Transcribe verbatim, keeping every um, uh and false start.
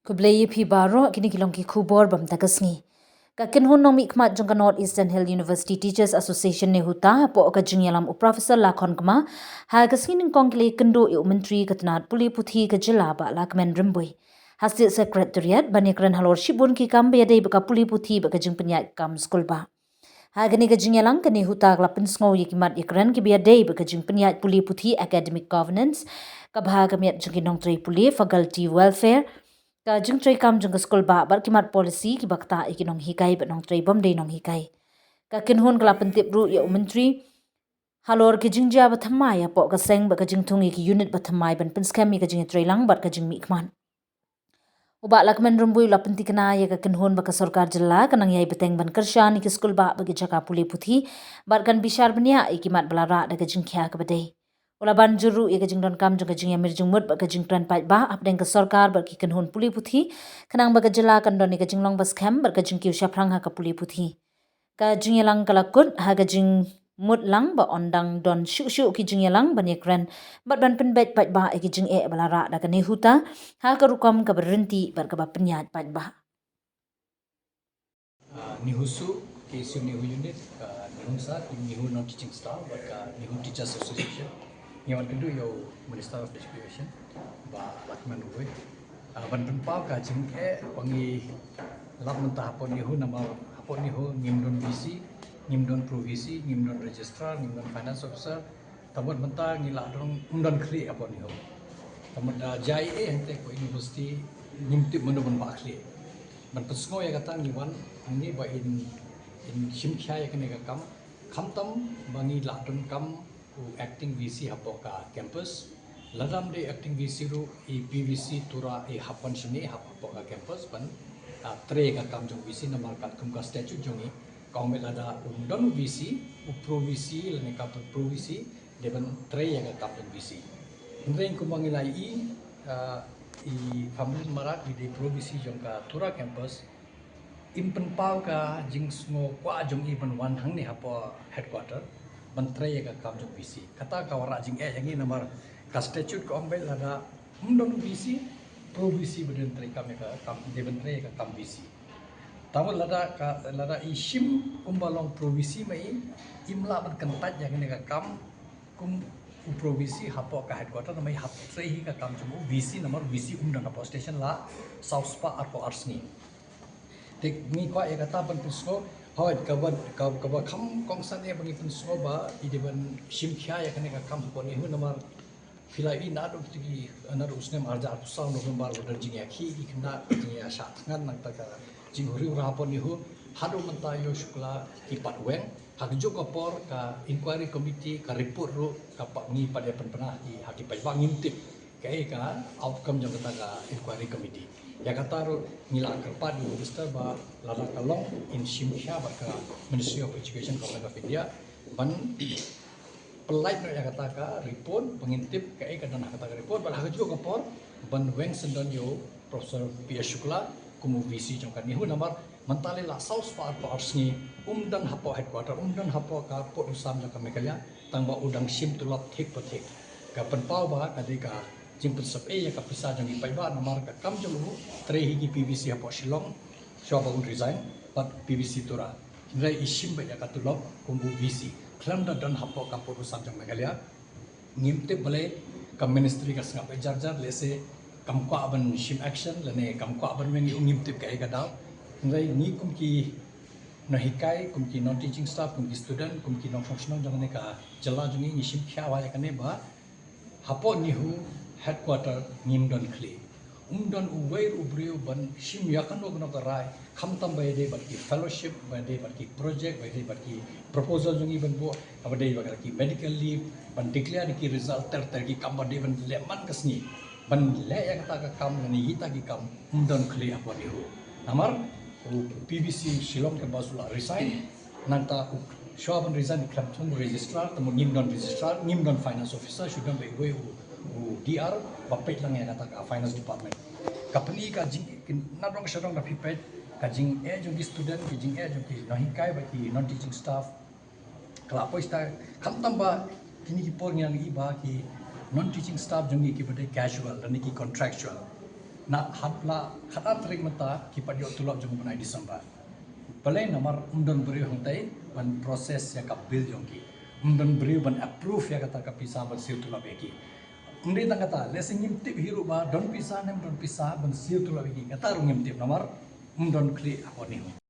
Khublei ïa phi baroh, kine ki long ki khubor bam ta ka sngi. Ka kynhun nongmihkhmat jong ka North Eastern Hill University Teachers Association, NEHUTA, hapoh ka jingïalam u Professor Lakhon Kma, ha ka sngi nyngkong ki la ïakynduh ïa u Myntri ka tnad pule puthi ka jylla, Bah Lahkmen Rymbui, ha State Secretariat, ban ïakren halor shibun ki kam ba ïadei bad ka pule puthi bad ka jingpynïaid kam skul bah. Ha kane ka jingïalang, ka NEHUTA ka la pynsngew ïa ki mat ïakren kiba ïadei bad ka jingpynïaid pule puthi, academic governance, ka bha ka miat jong ki nongtrei pule, faculty welfare, ka jingtrei kam jong ka skul bah, bad ki mat policy kiba ktah ïa ki nonghikai bad nongtrei bym dei nonghikai. Ka kynhun ka la pyntip ruh ïa u Myntri halor ki jingjia ba thymmai hapoh ka seng bad ka jingthung ïa ki unit ba thymmai ban pynskhem ïa ka jingïatreilang bad ka jingmihkhmat. U Bah Lahkmen Rymbui u la pyntikna ïa ka kynhun ba ka sorkar jylla ka nang ïai bteng ban kyrshan ïa ki skul bah bad ki jaka pule puthi, bad kan bishar bniah ïa ki mat ba la rah da ka jingkhia kaba dei. U la ban jur ruh ïa ka jingdonkam jong ka jingïamir jingmut bad ka jingkren paidbah hapdeng ka sorkar bad ki kynhun pule puthi, khnang ba ka jylla kan don ïa ka jinglong ba skhem bad ka jingkiew shaphrang ha ka pule puthi. Ka jingïalang ka la kut ha ka jingmut lang ba yn dang don shuh shuh ki jingïalang ban ïakren bad ban pynbeit paidbah ïa ki jingeh ba la rah da ka NEHUTA, ha ka rukom kaba ryntih bad kaba pynïaid paidbah. Ah, NEHUSU, K S U NEHU Unit, ka NEHUNSA, NEHU Non-Teaching Staff, bad ka NEHU Teachers Association, ngi wan kynduh ïa u Minister of Education, Bah Lahkmen Rymbui. Ah, ban pynpaw ka jingeh ba ngi lap mynta hapoh NEHU namar hapoh NEHU ngim don V C, ngim don Pro V C, ngim don Registrar, ngim don Finance Officer. Tangba mynta ngi la don, ym don khlieh hapoh NEHU. Tangba da jia ei ei hangtei hapoh university, ngim tip mano ban bah khlieh. Ban pynsngew ïa kata ngi wan hangne ba in, in shim khia ïa kane ka kam. Khamtam ba ngi la donkam u acting V C hapoh ka campus. Lada ym dei acting V C ruh, i P V C Tura i hap ban shane hapoh ka campus ban, ah, trei ka kam jong V C namar katkum ka statute jong ngi ka ong ba lada um don V C, u Pro V C lane ka Pro V C dei ban trei ïa ka kam jong V C. Hynrei kumba ngi la ïohi, ah, i Famlin Marak i dei Pro V C jong ka Tura campus, im pynpaw ka jingsngewkwah jong i ban wan hangne hapoh headquarter ban trei ïa ka kam jong V C. Kata ka wanrah jingeh ïa ngi namar ka statute ka ong ba lada ym don V C, Pro V C ba dei ban trei kam ïa ka kam, dei ban trei ïa ka kam V C. Tangba lada ka, lada i shim kumba long Pro V C ma i, im lah ban kyntait ïa kane ka kam kum u Pro V C hapoh ka headquarter namar i hap trei hi ka kam jong u V C namar V C um don hapoh station la saw spah arphew ar sngi. Te ngi kwah ïa kata ban pynsngew, hooid kaba, ka, kaba kham kongsan eh ba ngi pynsngew ba i dei ban shim khia ïa kane ka kam hapoh NEHU namar phi la ïohi naduh kito ki, naduh u snem arhajar arphew saw November ba don jingïakhih ki khynnah, jingïashah thngan nangta ka jinghuri hura hapoh NEHU, haduh mynta ïoh shu kylla ki pat weng. Ha kajuh ka por ka inquiry committee ka report ruh ka pat ngi pat ïa pynbna ha ki paidbah, ngim tip kaei ka outcome jong kata ka inquiry committee. Ïa kata ruh ngi la kyrpad ïa u minister ba lada ka long in shim khia bad ka Ministry of Education, Government of India ban pyllait noh ïa kata ka report ba ngin tip kaei ka don ha kata ka report bad ha kajuh ka por ban weng syndon ïa u Professor P S Shukla kum u V C jong ka NEHU namar mynta lei la saw spah arphew ar sngi um don hapoh headquarter, um don hapoh ka pud u sam jong ka Meghalaya, tangba u dang shim tulop thik pa thik. Ka pynpaw ba ka dei ka jingpynsep ei ïa ka pisa jong ki paidbah namar ka kam jong u trei hi ki P V C hapoh Shillong shuwa ba un resign bad P V C Tura. Hynrei i shim beit ïa ka tulop kum u V C khlem da don hapoh ka pud u sam jong Meghalaya. Ngim tip balei ka ministry ka sngap beit jar jar, lehse kam kwah ban shim action lane kam kwah ban weng ïa u, ngim tip kaei ka daw. Hynrei ngi kum ki nonghikai, kum ki non teaching staff, kum ki student, kum ki nongshong shnong jong kane ka jylla jong ngi, ngi shim khia wai ïa kane ba hapoh NEHU headquarter ngim don khlieh. Um don uwei ruh u briew ban shim ïa kano kano ka rai, khamtam ba ïadei bad ki fellowship, ba ïadei bad ki project, ba ïadei bad ki proposal jong ngi ban buh, kaba dei bad ki medical leave, ban declare ki result ter ter, ki kam ba dei ban leh man ka sngi. Ban leh ïa kata ka kam lane ïa kita ki kam um don khlieh hapoh NEHU. Namar u P V C Shillong ka ba shu la resign, nangta u shuwa ban resign u khlem thung registrar, te ngim don registrar, ngim don finance officer, shu don beit uwei u, u D R ba peit lang ïa kata ka finance department. Ka pyni ka jing, nadong shadong da phi peit ka jingeh jong ki student, ka jingeh jong ki nonghikai bad ki non teaching staff. Ka la poi sha khamtam ba kine ki por ngi nang ïohi ba ki non teaching staff jong ngi kiba dei casual lane ki contractual. Na khatar tarik mynta ki pat ïoh tulop jong u bnai December. Balei? Namar ym don briew hangtei ban process ïa ka bill jong ki. Ym don briew ban approve ïa kata ka pisa ban siew tulop ïa ki. Ym dei tang kata, lehse ngim tip hi ruh ba don pisa ne ym don pisa ban siew tulop ïa ki. Kata ruh ngim tip namar ym don khlieh ha kane.